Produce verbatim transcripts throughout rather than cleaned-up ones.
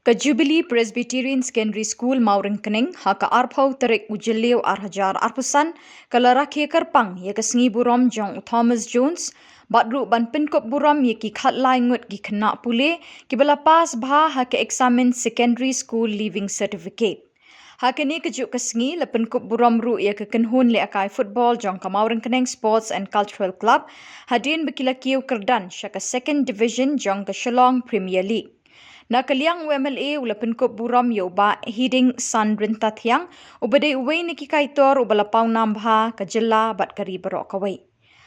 Ka Jubilee Presbyterian Secondary School Mawryngkneng ha ka arphew tarik u Jylliew ar hajar arphew san ka la rakhe kyrpang ïa ka sngi burom jong u Thomas Jones bad ruh ban pynkup burom ïa ki khatlai ngut ki khynnah pule kiba la pass bha ha ka eksamin Secondary School Leaving Certificate. Ha kane kajuh ka sngi la pynkup burom ruh ïa ka kynhun lehkai football jong ka Mawryngkneng Sports and Cultural Club hadien ba ki la kiew kyrdan sha ka Second Division jong ka Shillong Premier League. Na ka liang u M L A u la pynkup burom ïa u Bah Hiding San Ryntathiang uba dei uwei na ki kaitor uba la pawnam bha ka jylla bad ka ri baroh kawei.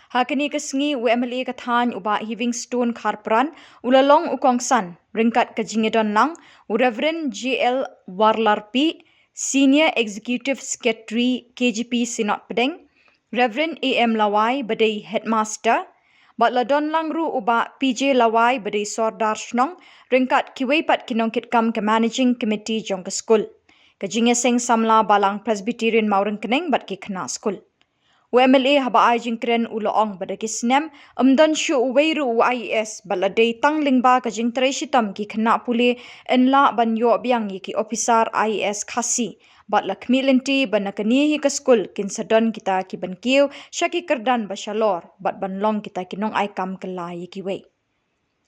Ha kane ka sngi u M L A ka thaiñ u Bah Hivingstone Kharpran u la long u kongsan ryngkat ka jingïadonlang u Reverend J L Warlarpi, Senior Executive Secretary K J P Synod Pdeng, Reverend A M Lawai ba dei Headmaster, bad la don lang ruh u Bah P J Lawai ba dei Sordar Shnong ryngkat kiwei pat ki nongkitkam ka Managing Committee jong ka skul, ka Jingïaseng Samla Balang Presbyterian Mawryngkneng bad ki khynnah skul. U M L A haba ai jingkren u la ong ba da ki snem ym don shuh uwei ruh u I A S bad la dei tang lyngba ka jingtrei shitom ki khynnah pule yn lah ban ïoh biang ïa ki ophisar I A S Khasi bad la khmih lynti ba na kane hi ka skul kin sa don kita ki ban kiew sha ki kyrdan ba shalor bad ban long kita ki nongai kam kylla ïa kiwei.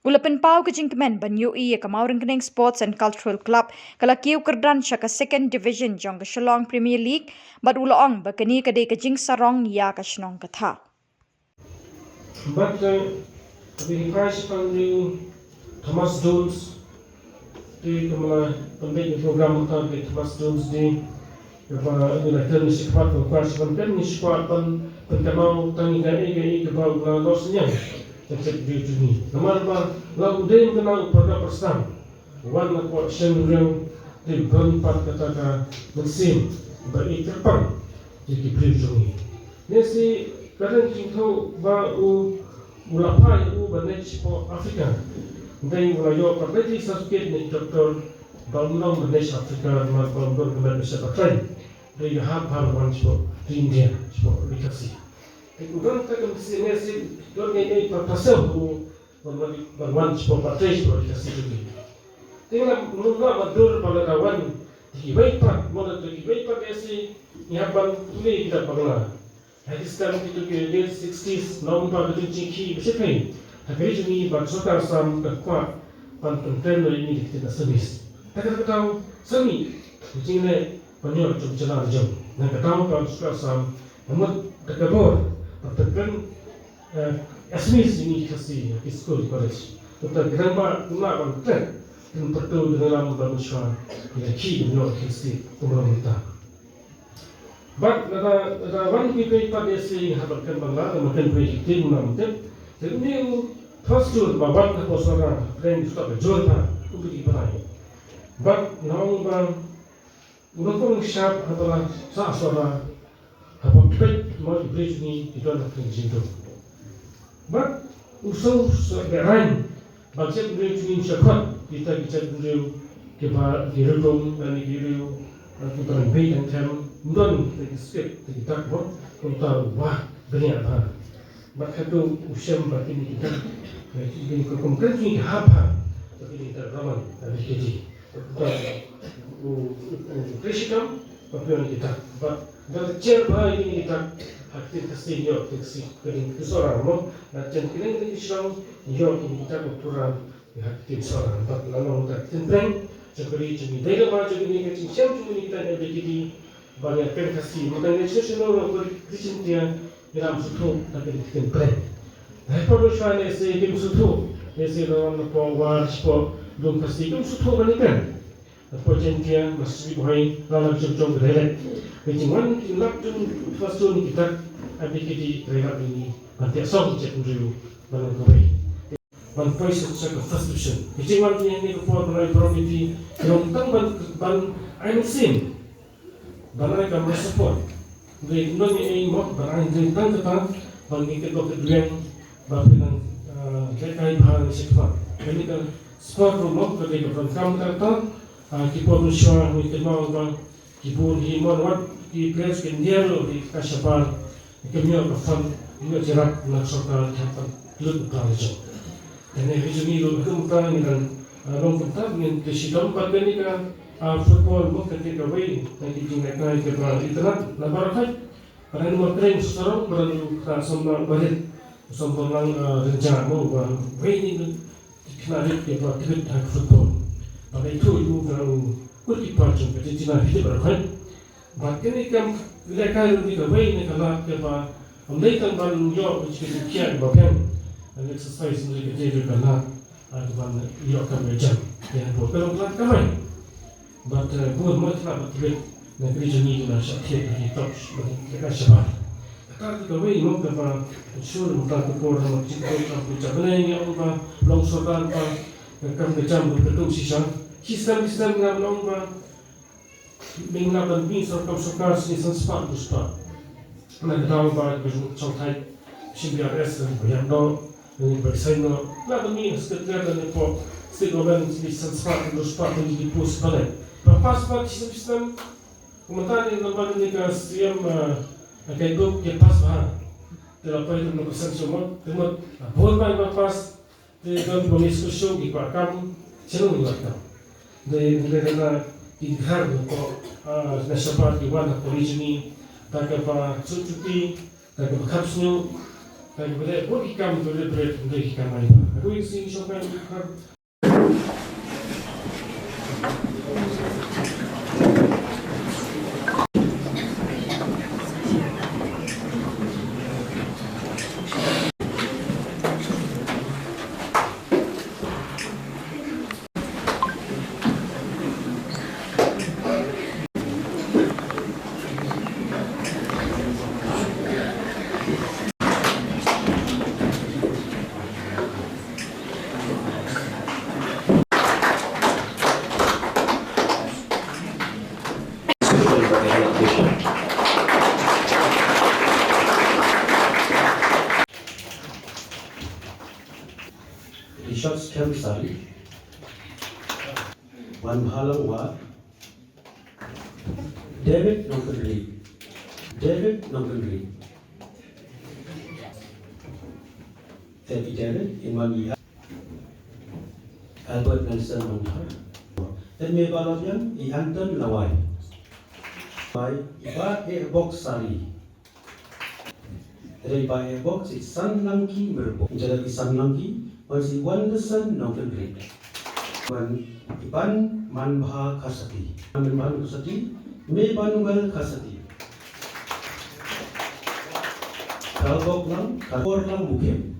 U la pynpaw ka jingkmen ban ïohi ïa ka Mawryngkneng Sports and Cultural Club ka la kiew kyrdan sha ka Second Division jong ka Shillong Premier League bad u la ong ba kane ka dei ka jingsarong ïa ka shnong ka thaw. Bad ka bini prize pang ni Thomas Jones. Te ka mala pynbeit ni program ka te Thomas Jones ni. Kaba ni la kren ni shi kwat, ka kwat shi ban kren ni shi kwat ban pynkamau tang ïa ka ei ka ei kaba u la los niang. Ka chet video jong ngi. Namar ba la u dei ka na u pyrda pyrsang. Wan na kwah shen reng te ban pat kata ka mynsiem ba i kyrpang ïa ki briew jong ngi. Ne si ka dang jingthaw ba u u la phai u ba ne shapoh Africa. Dei u la ïoh pat dei certificate ne doctor ba u long ba ne Africa ma ba u long ba ne shapoh Africa. Dei ka hap hap wan shapoh India shapoh Khasi. Dei u don ta ka mynsiem ne si don ne ne pa pasal u ban wan shapoh pat dei shapoh Khasi tu. Te la mun la ba dur ba la wan ki wei pat mo la ki wei pat ne si ngi hap ban tuli kita Bangla. Ha ki stem kito ki late sixties, November ka jingkhih ba shephein. Ha ka ri jong ngi ba ka sorkar Assam ka kwah ban pyntrei noh ïa ngi da ki ktien Assamese. Ta ka daw sami ka jingleh ban ïoh jong ka jylla jong. Na ka daw ka sorkar Assam ka mut da ka bor ban pyntrei, eh, Assamese ïa ngi ki Khasi ha ki skul college. Kumta ka dang ba kumla ban trei. Kin pyrto dang lam ban shwa ïa ki ban ïoh ki state kumla mynta. Bad lada, lada wan ki pei pat ïa si ha bad kan Bangla, lada kan pei ki tin nam tip. Te uni u pastor ba wan ha posora, pdeng stok jor ba, u ki prai. Bad nong ba, u nong kong shap ha bala sa sora, ha ba pet ma ki bridge ni ki don ha kring jindo. Bad u song sa behind Ba ki jaitbynriew jong ngi shakhmat, kita ki jaitbynriew kiba ki riew dum lane ki riew, eh, kiba dang beit dang them, ym don kita ki script, kita ki dak mo, kumta u wad bniah bha. Bad hato u shem ba kine ki dak, eh, kine ki kum kren ki hap bha, ba kine ki dak Roman, lane K T. Kumta u, u, u trei shitom, ba pynlong kita. Bad da ka cher bha ïa kine ki dak, ha ktien Khasi ïoh, ktien Khasi ka dei ka Sohra mo, da chen kine ki shnong ïoh kine ki dak ba pura ha ktien Sohra. Bad la long da ka ktien pyrshah jong ka ri jong ngi. Dei namar jong kine ka jingshem jong kine ki dak L B K D ba ngi kren Khasi, ma dang ngi shu shu long ko Khristan tia ngi lam shu thuh da ka ktien pyrshah. Dei por ba shwa ne se kim shu thuh, ne se long na po war spo dum Khasi kim shu thuh ba ngi kren. Hapoh Jaiñtia, Mawshynrut, Bhoi, la la jong jong ka direct. Ka jingwan ki lak jong first zone ki dak, L B K D, ka direct ni, ban tiak song ki jaitbynriew, ban nang kawei. Ban poi sha ka first division. Ka jingwan ki ne ka por ban ai burom ïa ki, ki long tang ban, ban ai mynsiem. Ban ai ka moral support. Dei nong ïa i mo, ban ai dei tang kata, ban ngi ka dok ka dueng, ba phi nang, ah, dei kai bha ngi sha kpa. Kane ka sport ruh mo, ka dei ka ban kam kata, Ah, ki por mynshuwa ngi kynmaw ba ki bun hi mon wat ki players ki India ruh ki ka shabar ki mih ka fund ki mih jyrap na sorkar ki hap ban lut ka jong. Kane hi jong ngi ruh kumta ngi dang Ah, long kumta ngin ïa shitom bad kane ka, ah, football mo kane kawei na ki jingïalehkai kaba itynnad na baroh khoit. Para ngi ma kren sarong para ngi ka samla barit samla lang, ah, rynjang mo ba wei ni ki khynnah rit kiba tbit ha ka football. Ba dei tu ïa u ka u goalkeeper jong ka Argentina hi baroh khoit. Bad kane kam lehkai ruh kawei na ka lad kaba ym dei tang ban ïoh ka jingkitkhlieh ba biang. An exercise na ka jingkitkhlieh ka lad, ah, ban ïoh kam ka jam. Ïa, bad ka long ka lad kamai. Bad, eh, bun mo khynnah ba tbit na ka ri jong ngi ki la shah thied, ki top, ki la shabar. Kata kawei mo kaba shu mynta ka por mo ka jingkitkhlieh ka jam. Ngi ong ba long sordar ba ka kam ka jam ka tum shisha. Shisha shisha nga long ba Mynta ban mih sorkar, sorkar shisien spah duspa. Na ka daw ba ka jong thait shim B R S, ba ïam noh, ba ïam noh. Na ka mih secretary na ka pok state government shisien spah duspa, ba ngi ki post ba lai. Ba pass ba shisien shisien. Kumta ne nambar ne ka C M, eh, ka duk ke pass ba. Te la pai tu na pasan semua. Te mut, ah, bun ba pass. Te don ba ngi shu shu ki kwah kam, shu ngi kwah kam. Dei, dei na ki ghar ko, ah, na shabar ki wan ha college ni, ta ka ba shu chuti, ta ka ba khap shu, ta ka ba dei, bun ki kam, bun ki bret, bun ki kam ai ba. Aku isi ni shokan ki ghar. Richard Skem Sari. Wan Bhalang Wa. David Nongkynrih. David Nongkynrih. David, David, in man i Albert Nelson Nongthar. Then me ba la biang i Anton Lawai. Bai, i Bah Ehbok Sari. Re ba e bok si San Langki Merbok. Jadar i San Langki, wan si Wanderson Nongkynrih. Wan Iban Manbha Kasati. Iban Manbha Kasati, me Banuel Kasati. Kalbok lang, Kalbor lang Mukim.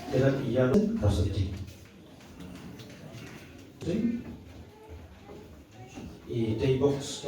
Jadar i Yang Kasati. Ting. I tei box.